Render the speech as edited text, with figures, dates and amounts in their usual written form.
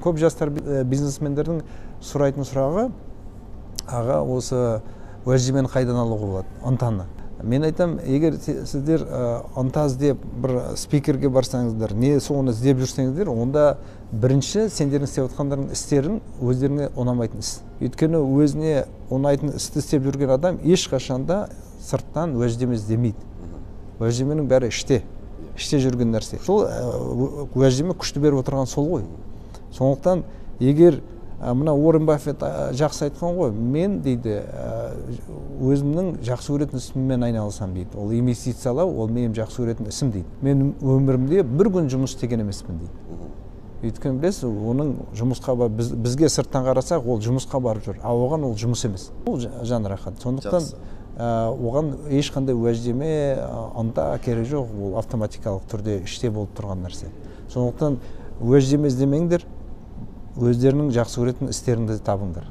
Көп жастар, бизнесмендердің сұрайтын сұрағы: аға, осы уәждемені қайдан алуға болады, ынтаны? Мен айтам, егер сіздер ынта іздеп бір спикерге барсаңыздар, не соны іздеп жүрсеңіздер, онда бірінші сендердің істеп жатқандарың істерің өздеріңе ұнамайтын іс. Өйткені өзіне ұнайтын істі істеп жүрген адам ешқашан да сырттан уәждеме іздемейді. Уәждеменің бәрі іште, іште жүрген нәрсе. Сол уәждеме күшті беріп отырған сол ғой. Сондықтан егер мына Уоррен Баффет жақсы айтқан ғой, мен дейді, өзімнің жақсы көретін ісіммен айналысамын дейді. Ол инвестициялау, ол менің жақсы көретін ісім дейді. Мен өмірімде бір күн жұмыс істеген емеспін дейді. Өйткені білесіз, оның жұмысқа бар, бізге сырттан қарасақ, ол жұмысқа барып жүр, а оған ол жұмыс емес, ол жан рахат. Сондықтан оған ешқандай уәждеме, ынта керек жоқ, ол автоматикалық түрде іште болып тұрған нәрсе. Сондықтан уәждеме іздемеңдер, өздерінің жақсы көретін істеріңді табыңдар.